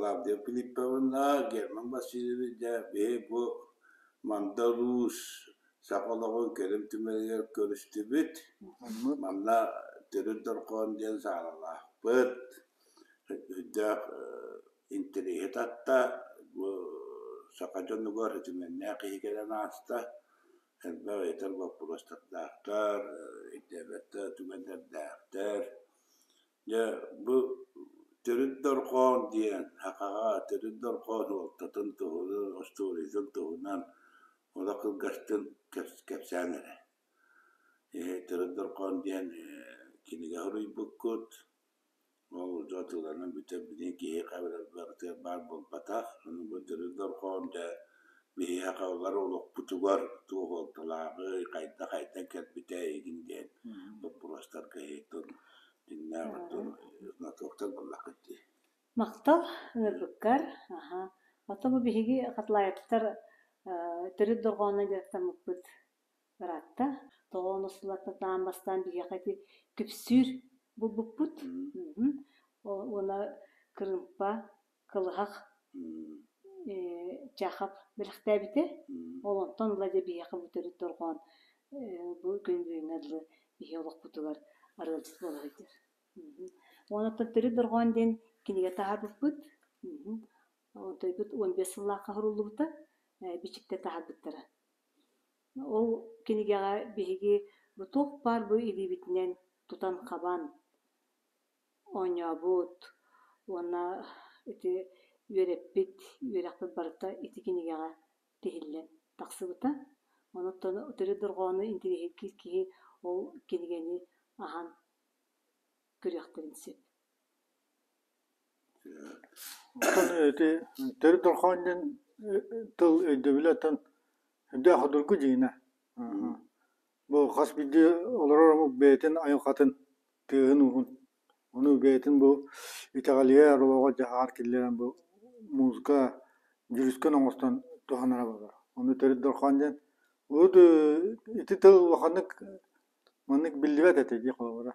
Клавдия Филипповна, Герман Васильевич дьэ биһи бу Мандар Уус саха олоҕун кэлим түмэлигэр көрүстүбүт. Манна Төрүт дорҕоон диэн саалалаахпыт. Үрдээх интэриэһи татта, бу саха дьонугар үтүмэннээх киһи кэлэн ааста. Элбэх ыйытар боппуруостардаахтар, өйдөөбөт да түгэннэрдээхтэр. Дьэ, бу төрүт дорҕоон диэн сахаҕа төрүт дорҕоон суолтатын туһунан, остуоруйатын туһунан олох кылгастык кэпсээн эрэ. Төрүт дорҕоон диэн кинигэ суруйбуккут. Ол дьон тылларынан бүтэн билигин киһиэхэ барытыгар баар буолбатах. Ону бу төрүт дорҕоон дьэ биһиэхэ олохпутугар туох суолталааҕый, хайдах хайдан кэлбитэй игин диэн боппуруостарга иһитин дьиҥнээх оттон знатоктар буоллаххыт дии. Махтал ыҥырбыккар. Аха. Оттон бу биһиги Хатлаевтар төрүт дорҕоонунан дьарыктаммыппыт ыраатта. Тоҕо ону сылаттатаан бастаан биһиэхэ ити күпсүүр булбуппут. Уонна кырыымпа, кылыһах Чахов бэлэхтээбитэ. Ол онтон ыла дьэ биһиэхэ бу төрүт дорҕоон бу күн бүгүҥҥэ дылы биһи олохпутугар арыалдьыт буола сылдьар. Уонна оттон төрүт дорҕоон диэн кинигэ таһаарбыппыт. Онтойбут 15 сыллаахха суруллубута, бичиктэ таһаарбыттара. Ол кинигэҕэ биһиги бу туох баар бу илиибитинэн тутан-хабан оонньообут уонна ити үөрэппит үөрэхпит барыта ити кинигэҕэ тиһиллэн тахсыбыта. Онон төрүт дорҕоону интэриэһиргиир киһи ол кинигэни аһан көрүөхтэрин сөп. Оттон ити төрүт дорҕоон диэн тыл өйдөбүлэ оттон үрдээх судургу дьиҥинэ. Бу хас биирдии олорор омук бэйэтин айылҕатын, тыаһын-ууһун, ону бэйэтин бу итэҕэлигэр, олоҕор-дьаһаҕар киллэрэн бу музыка дьүрүскэн оҥостон туһанара буолар. Ону төрүт дорҕоон диэн урут ити тыл улаханнык Маннык биллибэт этэ дии холобура.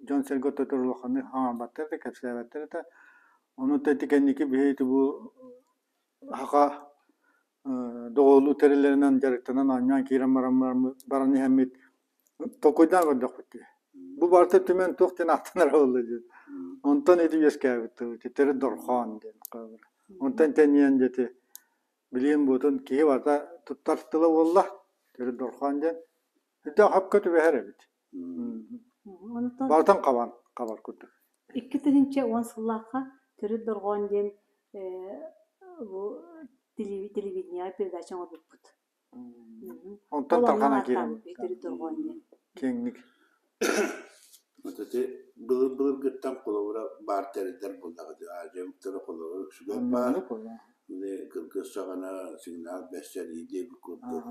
Дьон-сэргэ ортотугар улаханнык хаҥарбаттар этэ, кэпсээбэттэр этэ. Ону ити кэнники биһи ити бу саха доҕуһуоллуур тэриллэринэн дьарыктанан оонньоон киирэн баран баран иһэммит толкуйдаан көрдөхпүт дии. Бу барыта түмэн туох диэн ааттанара буолла диэн. Онтон ити үөскээбит тыл ити төрүт дорҕоон диэн холобура. Онтон тэнийэн дьэ ити билигин буотун киһи барыта туттар тыла буолла, төрүт дорҕоон диэн. Үрдээх хапка түбэһэр эбит. Барытын хабан, хабар курдук. 2010 сыллаахха төрүт дорҕоон диэн бу телевидениеҕа передача оҥорбуппут. Онтон тарҕана киирэн. Төрүт дорҕоон диэн. Киэҥник. Вот ити былыр-былыргыттан холобура баар тэрилтэр буоллаҕа дии. Аадьабыттара холобура үксүгэр баар. Били кыргыз саҕана сигнал бэссэрии диэбит курдук.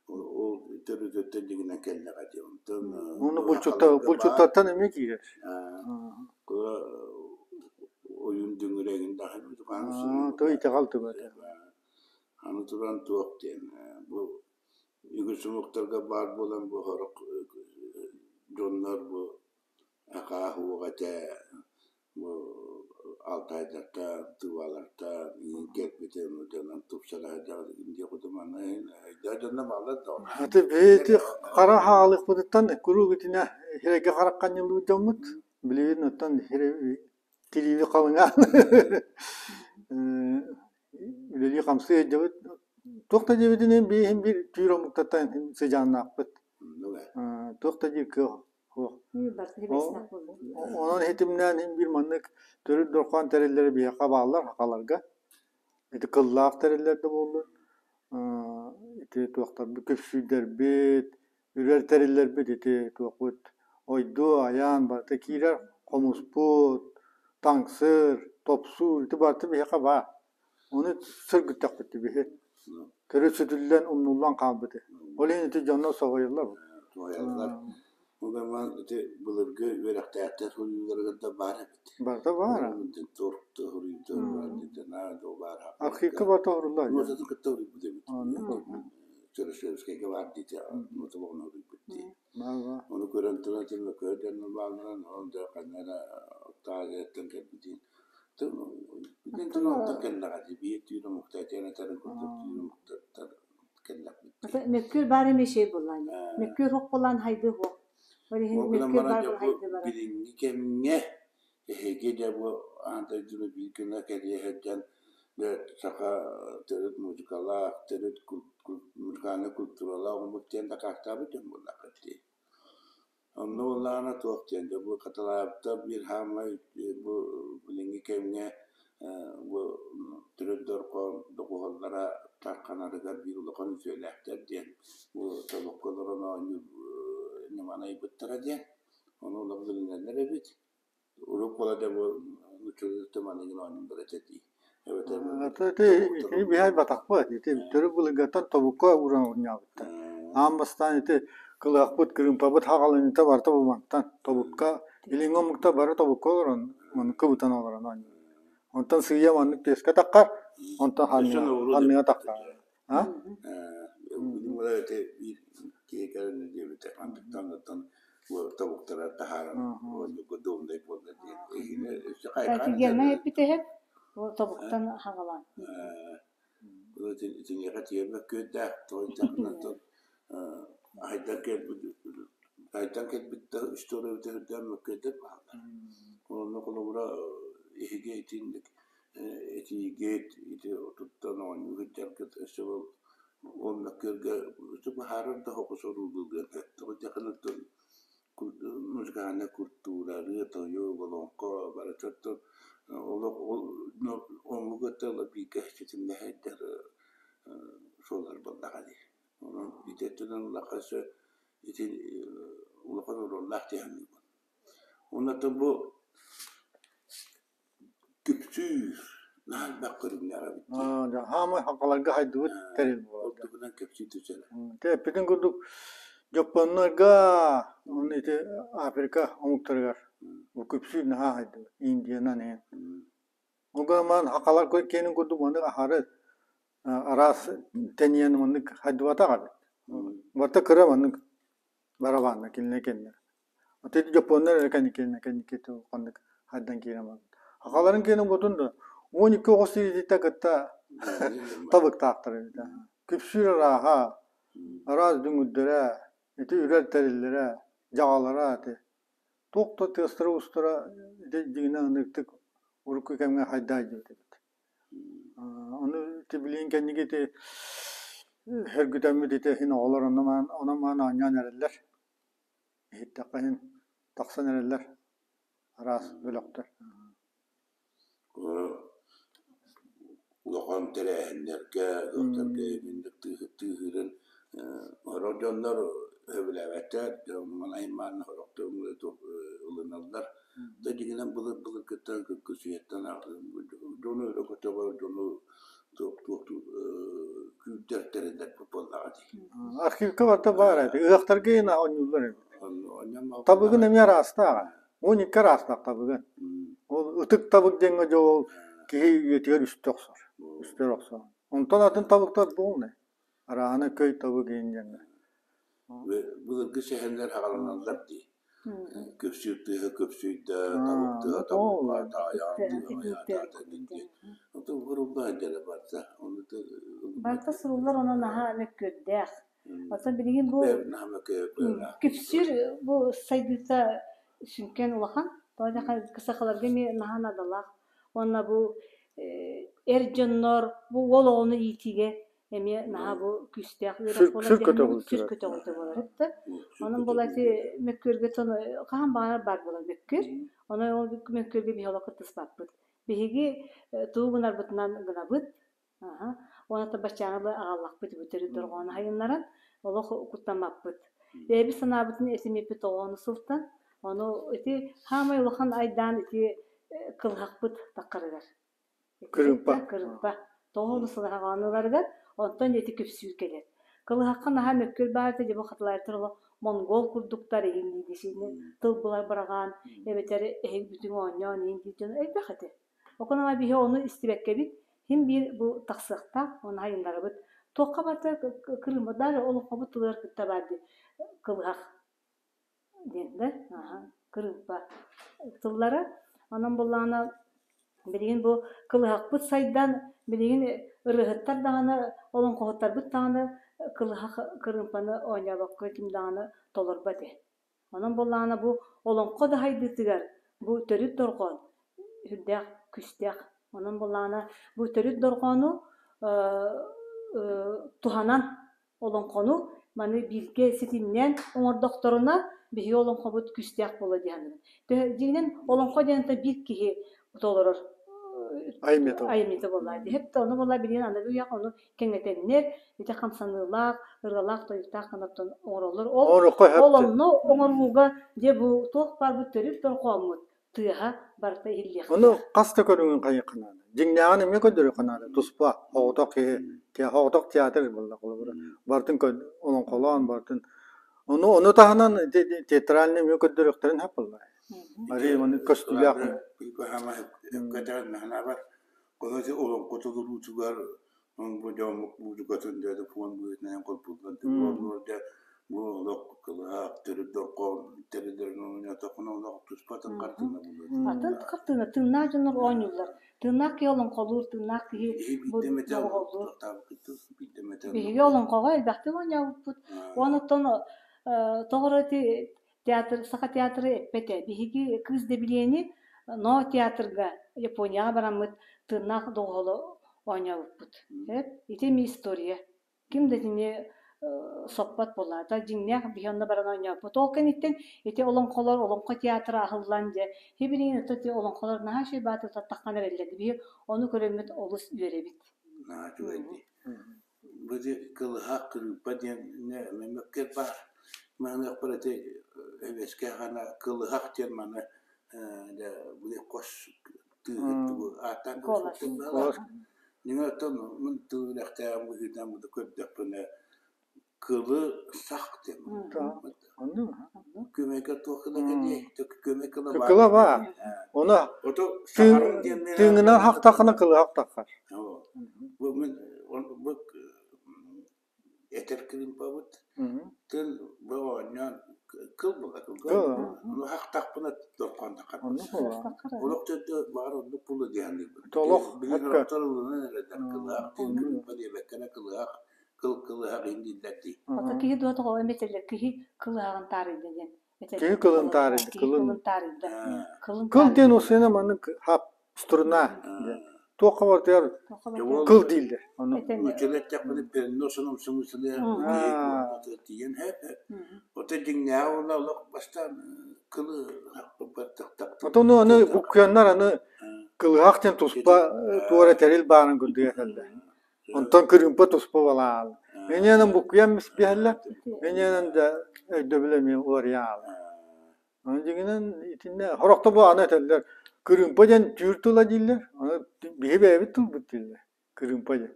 Ол төрүтүттэн дьиҥинэн кэллэҕэ дии. Онтон Ону булчуттартан эмиэ киирэр. Ойуун дүҥүрэгин даҕаны То итэҕэл түбэтэ. Аны туран туох диэн бу үгүс омуктарга баар буолан бу сорох дьоннор бу акаах уох этэ бу алтайдартан, тывалартан кэлбитин дьонун тупсара сылдьаҕыт диэх курдук өйдөөх дьонно бааллар да Аты бэйэти хара хаалыахпытыттан куруук итинэ сирэйгэ харахха анньыллыбыт дьоммут. Билигин оттон тирииби халыҥаан үлэлии-хамсыы сылдьабыт. Туох да диэбитинэн биир биир түүр омуктартан сыдьааннаахпыт. Туох да диир кыах суох. Онон ситимнээн иһин биир маннык төрүт дорҕоон тэриллэрэ биһиэхэ бааллар сахаларга. Ити кыллаах тэриллэр да буоллун, ити туохтарбыт күпсүүрдэрбит, Үрэр тэриллэрбит ити туохпут ойдуо, айаан барыта киирэр, хомуспут, таҥсыр, топсуур ити барыта биһиэхэ баар. Ону сөргүттэхпит биһи. Төрүт сүтүллэн, умнуллан хаалбыт. Ол иһин ити дьоннор соһуйаллар. Соһуйаллар. Ол гынан ити былыргы үөрэхтээхтэр суруйууларыгар да баар эбит. Барыта баар. Архивка барыта ууруллар. кытта уруйбут эбит. Чернышевскайга баар диэтэ, мотолоҕун уруйбут дии. Ону көрөн туран, көрдөрөн баалларан, ол да ханна эрэ Оттоазияттан кэлбитин. Билигин онтон кэллэҕэ дии, биир түүн омукта этиэн этэрин курдук түүн омуктар кэллэхпит дии. Мөккүөр баар эмиэ шей буоллаан. Мөккүөр хуох буоллаан хайды хуох. Ол иһин Ол гынан мөккүөр баран баар дьэ буолан бу хайды барар. билиҥҥи кэмҥэ эһиги дьэ бу аан дойдуну биир гына кэлиэ сылдьан дьэ саха төрүт музыкалаах, төрүт музыкальнай культуралаах омук диэн дакаастаабыт дьон буоллаххыт дии. Онно буоллаҕына туох диэн дьэ бу Хатылаабыттар биир хаамай бу билиҥҥи кэмҥэ бу төрүт дорҕоон доҕуһуоллара тарханарыгар биир улахан үтүөлээхтэр диэн бу тобукка олорон оонньуур ньыманы айбыттара диэн ону олох билинэллэр эбит. Урут буола да бу нууччалыы манныгын оонньууллар этэ дии. Эбэтэр Ити итини биһи айбатахпыт. Ити төрүт былыргыттан тобукка ууран оонньообуттар. Аан бастаан ити кылыһахпыт, кырыымпабыт хаҕалыныыта барыта бу мантан тобукка, илиҥҥи омуктар бары тобукка олорон, маннык кыбытан олорон оонньууллар. Онтон сыыйа маннык түөскэ таххар, онтон Өссө ханныга, норуот ханныга эбит таххар. А? Билим ити биир киһи кэлэн диэбитэ хантыктан оттон тобуктара таһааран уонна буолла диэн эһиги өссө хайҕаан Офигенно эппитэһэ ол тобуктан хаҕалаан. Итиниэхэ тиийбэт күөрдээх тоҕо айдан кэлбит айдан кэлбит да история үтүөрдээн мөккүөрдэр бааллар. Онно холобура эһиги итинник этиигит ити туттан оонньуу сылдьаргыт өссө ол мөккүөргэ быһаарар да оҕус уруулуурга тоҕо диэххинэ музыкальнай культура, ырыа-тойук, олоҥхо барыта олох омугу тыла бииргэ ситимнэһэрдэр суоллар буоллаҕа дии. Онон ити өттүнэн ыллахха өссө ити улахан оруоллаах дии саныыбын. Уонна бу Күпсүүр наһаа элбэх көрүҥнээх эбит дии. Хаамай хахаларга хайдыбыт тэрил буолар. Ол туһунан кэпсии түсэрэ. Эппитин курдук Дьоппоннорго уонна ити Африка омуктарыгар бу күпсүүр наһаа хайдыбыт. Индиянан иһин. Ол гынан баран хахалар киэнин курдук маннык аһары араас тэнийэн маннык хайдыбатах эбит. Барыта кыра маннык барабанна кинилэр кэннэ. Ити дьоппуоннар эрэ кэнникинэ кэнники ханнык хайдан киирэн барбыт. Хахаларын киэнин ботун да 12 оҕус сириититтэн кытта табыктаахтар эбит. Күпсүүр арааһа, араас дүҥүрдэрэ, ити үрэр тэриллэрэ, дьаҕалара ити. Туох да тыастара-уустара ити дьиҥинэн ыныктык урукку кэмҥэ хайдаай диэбит эбит. Ону ити билигин кэнники ити сөргүтэммит ити иһин оҕолор онно-маан онон-маан оонньоон эрэллэр. Иһиттэххэ иһин тахсан эрэллэр араас бөлөхтөр. Улахан тэрээһиннэргэ, ыһыахтарга инник тыаһыырын сорох дьоннор сөбүлээбэттэр, дьон аймаан сорохтор ылыналлар. Да дьиҥинэн былыр-былыргыттан кыргыс үйэттэн дьону өрө көтөҕөр, дьону күүрдэр тэриллэр буоллаҕа дии. Архивка барыта баар эбит. Ыһыахтарга иһин оонньууллар эбит. Табыгын эмиэ араастаах. 12 араастаах табыгын. Ол ытык табык диэҥҥэ дьэ ол киһи үйэтигэр үстэ охсор. Үстэр охсор. Онтон атын табыктар буолнай. Арааһына көй табык иһин диэҥҥэ. Былыргы сэһэннэр аҕаланаллар дии. Күпсүүр тыаһа күпсүйдэ, табык тыаһа табыкка, айаҕын тыаһа айаатаата диэн. Оттон урулла сылдьара барыта. Барыта суруллар онон наһаа мөккүөрдээх. Оттон билигин бу күпсүүр бу сайдыыта сүҥкэн улахан. Тоҕо диэххэ сахаларга эмиэ наһаа наадалаах. Уонна бу эр дьоннор бу уол оҕону иитиигэ эмиэ наһаа бу күүстээх үөрэх буолар Сүр диэн көтөҕүлтүлэр. сүр көтөҕүтэ буолар да. Онон буолла ити мөккүөргэ хаһан баҕарар баар буолар мөккүөр. Онон ол мөккүөргэ биһи олох кыттыспаппыт. Биһиги тугу гынарбытынан гынабыт. Аха. Уонна баччааҥы аҕаллахпыт бу төрүт дорҕоону хайыннаран олох куттаммаппыт. Бэйэбит санаабытын этиммиппит оҕону сылтан. Ону ити хаамай улахан айдаан ити кылыһахпыт таххарыгар. Кырыымпа. Кырыымпа. Тоҕо олус ыларыгар, онтон ити күпсүүр кэлэр. Кылыһахха наһаа мөккүөр баар этэ, дьэ бу хатылаайыттар олох монгол курдуктар иһин диир тыл булар быраҕаан, эбэтэр эһиги бүтүҥ оонньоон иһин диир дьон элбэх этэ. Оконама биһи ону истибэккэбит, син биир бу тахсыахтаах, ону айыннарабыт. Туохха барыта кырыымпа, даже олоҥхобут тылыгар кытта баар дии кылыһах диэн да, аха, кырыымпа тыллара. Онон буоллаҕына. Билигин бу кылыһахпыт сайдан, билигин ырыаһыттар даҕаны, олоҥхоһуттарбыт даҕаны кылыһах кырыымпаны оонньообокко ким даҕаны толорбот этэ. Онон буоллаҕына бу олоҥхо да сайдыытыгар бу төрүт дорҕоон сүрдээх күүстээх. Онон буоллаҕына бу төрүт дорҕоону туһанан олоҥхону маны бииргэ ситимнээн оҥордохторуна биһиги олоҥхобут күүстээх буолуо дии саныыбын. Дьиҥинэн олоҥхо диэн биир киһи толорор Айымньыта. айымньыта буоллаҕа дии. Хэп да ону буолла билигин аныгы үйэҕэ ону кэҥэтэннэр ити хамсаныылаах, ырыалаах-тойуктаах гынаттан оҥороллор. Ол Оҥоруохха сөп ол онно оҥорууга дьэ бу туох баар бу төрүт дорҕооммут тыаһа барыта иһиллиэхтээх. Ону хас да көрүҥүн хайыахха наада. Дьиҥнээҕин эмиэ көрдөрүөххэ наада. Туспа соҕотох киһи, соҕотох театр буолла холобура. Барытын олоҥхолоон барытын. Ону ону таһынан театральный эмиэ көрдөрүөхтэрин сөп буолла. Арыы маны көстүүлээх. Олоҥхо толоруутугар Бу дьоммут музыкатын дьэ фон быһыытынан холбууллар дьэ бу олох кылаах төрүт дорҕоон тэриллэрин оонньоотоххуна олох туспа атын хартыына буолуо Атын хартыына тыыннаах дьоннор оонньууллар. Тыыннаах киһи олоҥхолуур, тыыннаах киһи Киһи бу биирдэ эмэтэ доҕуһуоллуур. биирдэ эмэтэ Биһиги олоҥхоҕо элбэхтик оонньообуппут. Онуттан тоҕо эрэ ити театр, Саха театры эппэтэ. Биһиги Кыыс Дэбилиэни Но театрга Японияҕа бараммыт тыыннаах доҕуһуолу оонньообуппут. Ити эмиэ история. Ким да итини соппот буоллаҕа. Дьиҥнээх биһи онно баран оонньообуппут. Ол кэнниттэн ити олоҥхолор, олоҥхо театра аһыллан дьэ, сибилигин ото ити олоҥхолор наһаа үчүгэй баҕайытык таххан эрэллэр. Биһи ону көрөммүт олус үөрэбит. Наһаа үчүгэй дии. Бу ити кылыһах кырыыппа диэн мөккүөр баар. Маныахпар ити эбиэскэ хана кылыһах диэн маны дьэ били хос тыыһыт тугу ааттаан Куолас. кэбиспиттэр быһыылаах. Дьиҥэ оттон мин тыл үөрэхтээҕим быһыытынан бу көрдөхпүнэ кылы сах диэн Оннук. Күөмэйгэ туох гына кэлиэй? Күөмэй кыла баар Кыла баар. Ону Ото саҕарым диэн тыыҥынан хахтаххына кылыһах таххар. Бу мин бу этэр кырыымпабыт тыл бу оонньоон кыл була Ону хахтахпына дорҕоон таххар. Олох төрдө баҕар оннук буолуо дии саныыбын. Олох Билигин охтор ылынан эрэллэр кылыһах диэн кырыымпа диэбэккэ эрэ кылыһах кыл кылыһах иһин дииллэр дии. Ото киһи дуо тоҕо эметеллер киһи кылыһаҕын таарыйда диэн Киһи этэллэр. кылын таарыйда, Киһи кылын. кылын таарыйда. Кылын Кыл диэн таарыйда. усуйана маннык хап струна диэн. Туохха барытыгар Дьэ кыл дииллэр. Ону. Нууччалыы эттэхпинэ переносом смысле тиийэн Ото дьиҥнээҕи уонна олох бастаан кылы Отону аны буккуйаннар аны кылыһах диэн туспа туора тэрил баарын курдук этэллэр. Онтон кырыымпа туспа балаал. Энньэнэн буккуйан биһэллэр, энньэнэн да өйдөбүл эмиэ уларыйан хаалар. Аны дьиҥинэн итиннэ сорохто бу аны этэллэр кырыымпа диэн түүр тыла дииллэр, аны биһи бэйэбит тылбыт дииллэр кырыымпа диэн.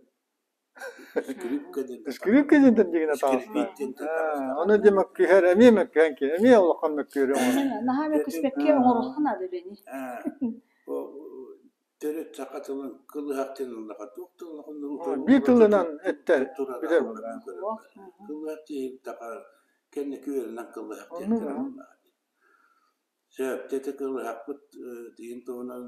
Скрипка диэн Скрипка диэнтэн дьиҥинэ таҕыста. Ону дьэ мөккүһэр, эмиэ мөккүһэн киһи, эмиэ улахан мөккүөрү оҥорор. Наһаа мөккүспэккэ оҥоруохха наада бэни. Төрүт саха тылын кылыһах диэн ыллаха туох тылын Биир тылынан эттэр бүтэр буоллаҕа. Кылыһах диэн кэнники үөрэнэн кылыһах диэн Сөп, ити кылыһахпыт тиһин туһунан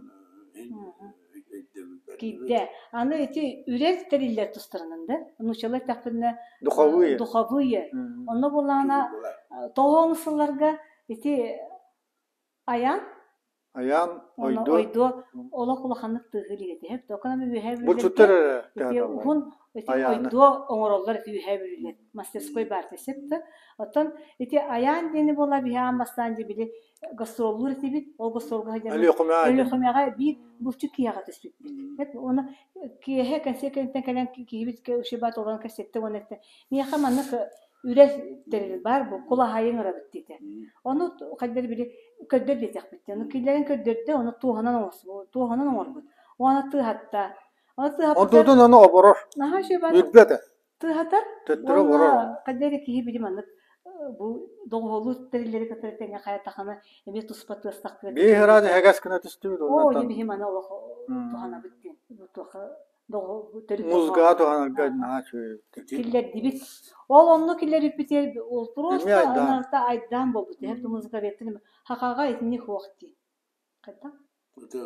өйдөбүл Киирдэ. Аны ити үрэр тэриллэр тустарынан да, нууччалыы эттэхпинэ Духовые. духовые. Онно буоллаҕына тоҕоон сылларга ити Айаан Айаан, уонна ойдуо. ойдуо олох улаханнык тыаһыы илик этэ. Тоқанам үөһээ бүлүүлэргэ Булчуттар эрэ ити тыаһаталлар. уһун ити Айааны. ойдуо оҥороллор ити үөһээ бүлүүлэр. Мастерской баар сөп да. Оттон ити айаан диэни буола биһи аан бастаан дьэ били гастроллуур этибит. Ол гастролга сылдьаммыт Өлүөхүмэҕэ диэн. Өлүөхүмэҕэ биир булчут киһиэхэ түспүппүт. Уонна киэһэ кэнсиэр кэнниттэн кэлэн киһибит ушибат олорон кэпсэттэ уонна эттэ миэхэ маннык Үрэр тэрил баар бу, кулаһайын ырабыт диэтэ. Ону хайдах били көрдөр диэтэхпит. Ону киллэрэн көрдөрдө, ону туоһунан оҥорсубут, туоһунан оҥорбут. Уонна тыаһатта. Ону тыаһаппыта Онтутун аны оборор. наһаа үчүгэй баар Үрбэт. тыаһатар Төттөрү уонна оборор. хайдах эрэ киһи били маннык бу доҕуһуоллуур тэриллэри кытары тэҥҥэ хайатахына эмиэ туспа тыастахтыгар Биир ыраат эһэгэс гына түстүбүт Оо, оннуттан. дьэ биһи маны олох туһанабыт диэн. Бу туохха Музыкаҕа туһанарга наһаа үчүгэй эбит. Киллэрдибит. Ол онно киллэрбиппитигэр ол Эмиэ просто айдаан. ынырыкта айдаан буолбут. Эһэм музыкабеттин хахаҕа итинник суох дии. Хайдах?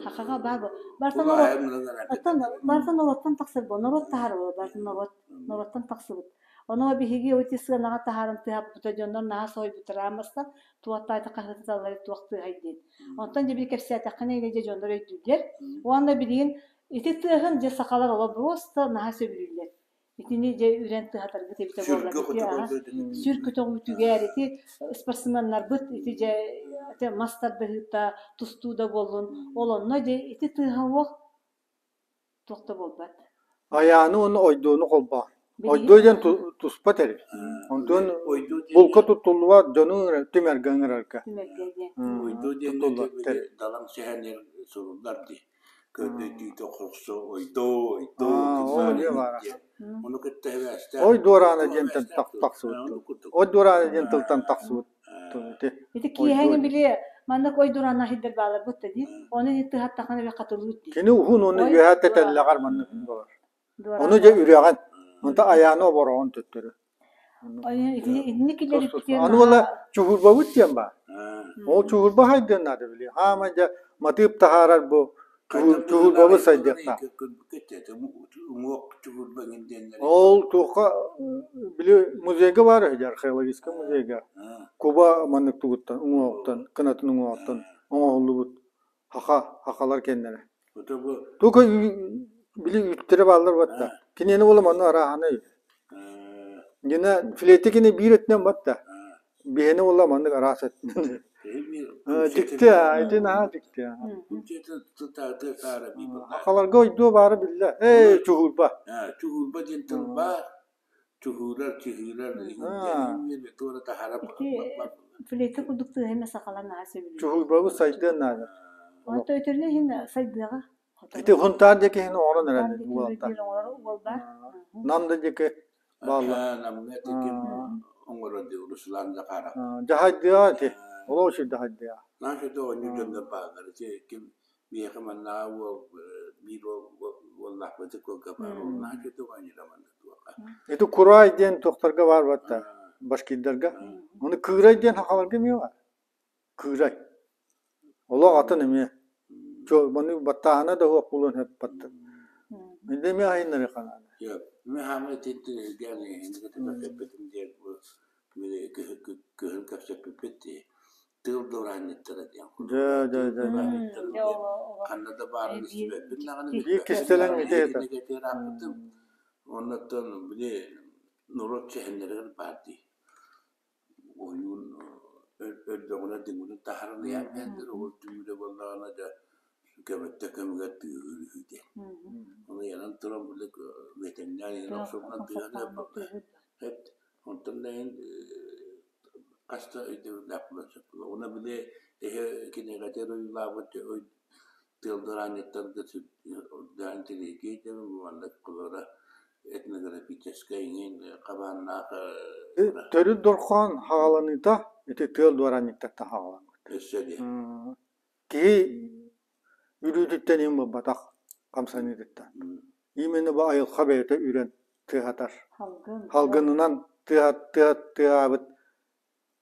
Хахаҕа баар бу. Барыта норуот, оттон барыта норуоттан тахсар бу. Норуот таһаар буо, барыта норуот, норуоттан тахсыбыт. Ону биһиги ити сыанаҕа таһааран тыаһаппыта дьоннор наһаа соһуйбуттара ааммастан туохтаата хаһыытаталлар туох тыаһай диэн. Онтон дьэ били кэпсээтэххинэ дьэ дьоннор өйдүүллэр. Уонна билигин ити тыаһын дьэ сахалар олох просто наһаа сөбүлүүллэр. Итини дьэ үрэн тыһатарбыт эбитэ буоллар Сүргэ ити аһа көтөҕүллэр сүр көтөҕүүтүгэр ити спортсменнарбыт ити дьэ ити мас тардыһыыта тустуу да буоллун ол онно дьэ ити тыаһа уох туох да буолбат. Айааны уонна ойдуону холбоон. Билигин Ойдуо диэн туспа тэрил. Онтон Ойдуо диэн булка туттуллубат дьону түмэргэ ыҥырарга түмэргэ диэн. Ойдуо диэн туттуллар тэрил. далаҥ сэһэннэр суруллар дии. Көрдөйдүүтэ хохсо ойдоо ойдоо Аа, ол эмиэ баара. Ону кытта сибээстээх. Ой дуораана диэнтэн тахсыбыт тыл. Ой дуораана диэн тылтан тахсыбыт тыл ити. Ити Ойдуо киэһэҥи диэн. били маннык ой дураана сирдэр баалар бутта дии. Ону ити тыһаттахына били хатылыыр дии. Кини уһун уонна Ой үөһээ дуораан. тэтэллэҕэр маннык буолар. Дуораан Ону дьэ буолар. үрэҕин, онто айааны обороҕун төттөрү. Итинник киллэриппитин Аны уола чуһуурбабыт диэн баар. Ол чуһуурба хайдыан наада били. Хаама дьэ матыып таһаарар бу чуһуурбабыт сайдыахтаах. Ол туохха били музейга баар үһү археологическай музейга. Куба маннык тугуттан уҥуоҕуттан кынатын уҥуоҕуттан оҥоһуллубут Хаха, хахалар кэннэрэ. Тука били үүттэрэ бааллар батта. Кинини буола манна арааһана үһү. Гина филети кини биир өттүнэн батта. Биһини буола маннык араас өттүнэн. Дьикти ити наһаа дьикти. Хахаларга ойдуо баара биллэ. Ээ чуһуурба. Чуһуурба диэн тыл баар. Чуһуурар, чыһыырар, туора таһара Ити флейта курдук тыаһа эмэ сахалар наһаа сөбүлүүллэр. Чуһуурбабыт сайдыан наада. Онто өтөрүнэн иһин сайдыаҕа. Ити Хунтаар диэки иһин оҥорон Хунтаар эрэллэр диэки уолаттар. биир оҥорор уол баар. Нам да диэки бааллар. Намҥа ити оҥорор дии Руслан Захаров. Дьаһайдыаҕа ити. Олох үчүгэй дьаһайдыаҕа. Наша оонньуур дьоннор бааллар. Ити ким миэхэ маннааҕы уол биир уол уоллаахпыт куолга баар. Ол наша оонньуура манна туоха. Ити Курай диэн туохтарга баар батта башкирдарга. Ону Кыырай диэн сахаларга эмиэ баар. Кыырай. Олох атын эмиэ. Маны баттааһына да суох буолуон сөп батта. Инде эмиэ айыннары ханааны. Мен хаамы титтин кэппитим диэн кыһын кэпсэппиппит дии. Тыыл дураанньыттара диэн. Дьэ, дьэ, дьэ. Ханна да баарын истибэппин даҕаны. Биир кистэлэҥ ити этэ. Оннуттан били норуот сэһэннэригэр баар дии. Ойуун өллөҕүнэ дыҥмытын таһааран ыйаан биэрдэр, ол түмүгэ буоллаҕына дьэ көмөттө көмүгэр тыаһыыр үһү диэн. Ону ыйанан туран били үөтэннээн иһин охсурунан тыаһын эт онтон да иһин хас да өйдөбүллээх буолан сөп. Уонна били эһэ кинигэтигэр ойуулаабыт тыалдыраанньыттарга сүрдээх интеллигенция маннык холобура этнографическай иҥин хабааннаах Төрүт дорҕоон хаҕаланыыта ити тыал дуораанньыктартан хаҕаламмыт. Өссө диэн. Киһи үрүүтүттэн иһин буолбатах хамсаныытыттан. Именно бу айылҕа бэйэтэ үрэн тыаһатар. Халгынынан тыаһаабыт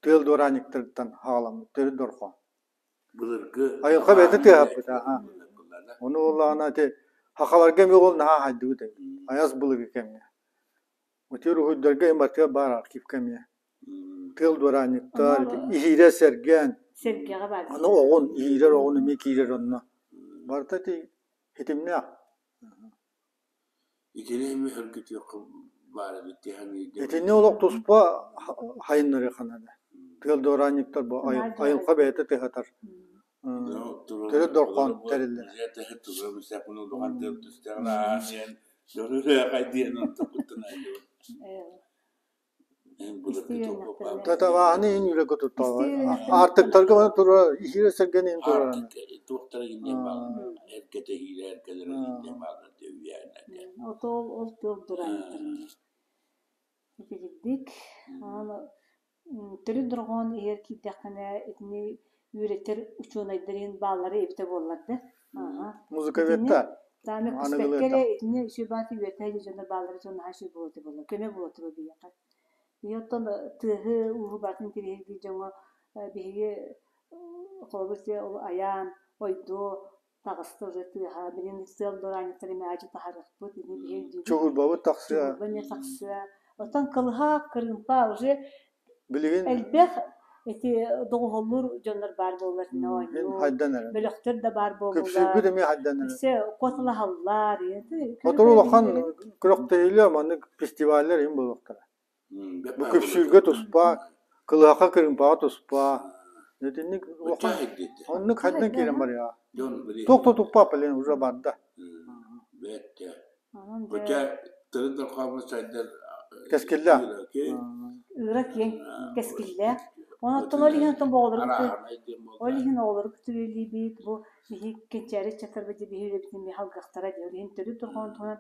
тыал дуораанньыктарыттан хаҕаламмыт төрүт дорҕоон. Былыргы Айылҕа бэйэтэ тыаһаппыт аха. Ону буоллаҕына ити сахаларга эмиэ ол наһаа хайдыбыт эбит. Айас былыргы кэмҥэ. Ити уруһуйдарга эматыа баар архивка эмиэ. Тыал дуораанньыктар, иһиирэр сэргээн, Сэргэҕэ баар. аны оҕун, иһиирэр оҕун эмиэ киирэр онно. Барыта ити ситимнээх. Итини эмиэ сөргүтүөххэ баар эбит дии Итини олох туспа хайыннарыахха наада. Тыал дуораанньыктар бу айылҕа бэйэтэ тыһатар төрүт дорҕоон тэриллэр. Татабааһыны иһин үлэгэ тутталлар. Аартыктарга баран турар, иһиирэ сэргэни иһин турар. Отол ол тыл дураанньыктарын Итигирдик төрүт дорҕоон иһигэр киирдэххинэ итини үөрэтэр учуонайдар иһин бааллара эбитэ буоллар да. Аха. Музыковедта Итини аныгылыыта. эрэ итини үчүгэй баҕайытык үөрэтэ дьоннор бааллара дьон наһаа үчүгэй буолуо этэ буолла, көмө буолуо этэ биһиэхэ. Ийэ оттон тыаһы ууһу барытын интэриэһиргиир дьоҥҥо биһиги холобур ол айаан, ойдуо. Таҕыста уже тыаһа, билин сыал дураанньыктар эмэ аадьы таһарыахпыт, ини биһи өйдүүбүт. Чугурбабыт тахсыа. Чугурба эмиэ тахсыа. Оттон кылыһах, кырыымпа уже Билигин элбэх ити доҕуһуоллуур дьоннор баар буоллар итиннэ Мин оонньуур, хайдан эрэр. бөлөхтөр да баар буоллулар, Күпсүүрбүт эмиэ хайдан эрэр. өссө куоталаһаллар, Сотору көрө-көрө улахан биһиги күрэхтэһиилэр маннык фестиваллар иһин буолуохтара. Бэрт Бу баар күпсүүргэ буолуо. туспа, кылыһахха кырыымпаҕа туспа. Итинник Оччо улахан хайдыйда. оннук хайдан киирэн барыаҕа. Дьон Туох да билиһин туппа блин уже барда. бэттэ. Онон дьэ Оччо тырын дорхооммут сайдар Кэскиллээх. ыыра киэҥ. ыыра киэҥ, кэскиллээх. Онон ол иһин оттон оҕолору кытта Арааһынай диэн ол буолла. иһин оҕолору кытта үлэлиибит, бу биһи кэнчээри ыччаттарбыт дьэ биһи үлэбитин эмиэ салгыахтара дии. Ол иһин төрүт дорҕоон туһунан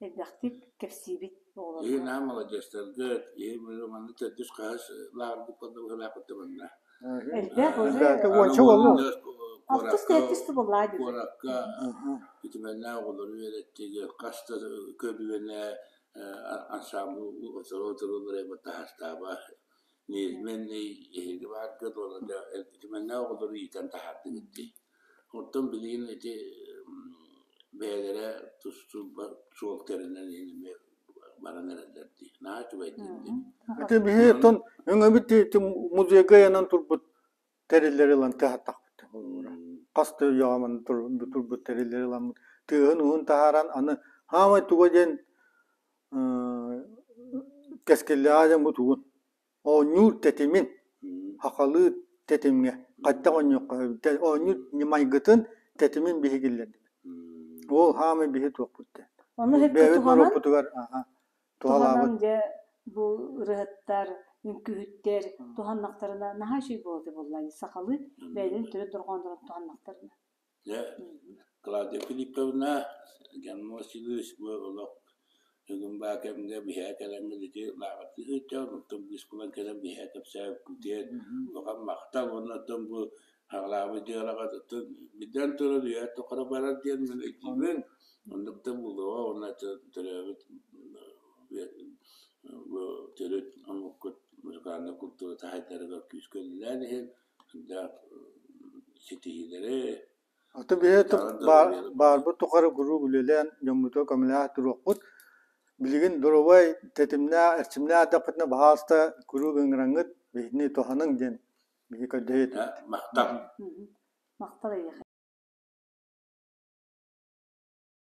элбэхтик кэпсиибит Киһи оҕолорго. наһаа маладьыастаргыт, киһи манна төрдүс хаһыс лааҕырбыт буолла быһыылаах манна. Элбэх уже Элбээтэ Аны уонча буолла буолла. алтыс куоракка сэттис да буоллаа дии. куоракка үтүмэннээх оҕолору үөрэттиги хас да көлүөнэ ансаамбыл отору-отору таһаастааба неизменный эһиги бааргыт уонна үтүмэннээх оҕолору иитэн таһаардыгыт дии. Оттон билигин ити бэйэлэрэ тус-туспа суол тэринэн иһин эмиэ баран эрэллэр дии. Наһаа үчүгэй диэн. Ити биһи оттон өҥөбүт ити музейга ыйанан турбут тэриллэри ылан тыаһаттахпыт. Хас да үйэҕэ манна турбут тэриллэри ыламмыт тыаһын уһун таһааран аны хаамай туга диэн кэскиллээҕэ диэн бу тугун Оонньуур тэтимин, сахалыы тэтимҥэ хайдах оонньуохха сөбүй? Оонньуур майгытын, тэтимин биһи киллэрдибит. Ол хаамай биһи туохпут диэн. Ону сөпкө Бэйэбит туһанан, норуоппутугар аха, туһанан туһалаабыт. дьэ бу ырыһыттар, үҥкүүһүттэр туһаннахтарына наһаа үчүгэй буолуо буоллаа дии сахалыы бэйэлэрин төрүт дорҕооннорун туһаннахтарына. Дьэ, Клавдия Филипповна, Герман Васильевич бу олох бүгүн баа кэмҥэ биһээ кэлэҥҥит ити лааҕырдыы сылдьаҕын, оттон быыс булан кэлэн биһээ кэпсээбиккитигэр улахан махтал уонна оттон бу аҕалаабыт дьыалаҕа оттон биллэн турар үйэ тухары барар диэн мин өйдүүбүн. Оннук да буолуоҕа уонна төрөөбүт бу төрүт омуккут музыкальнай культура таһайдарыгар күүскэ үлэлээн иһин ситиһиилэри Аты биһи баарбыт тухары куруук үлэлээн дьоммутугар көмөлөһө туруохпут. Билигин доруобай тэтимнээх, эрчимнээх эрдэхпитинэ баһаалыста куруук ыҥыраҥҥыт биһигини туһаныҥ диэн биһи көрдөһүө этибит. Махтал. Махтал эйиэхэ.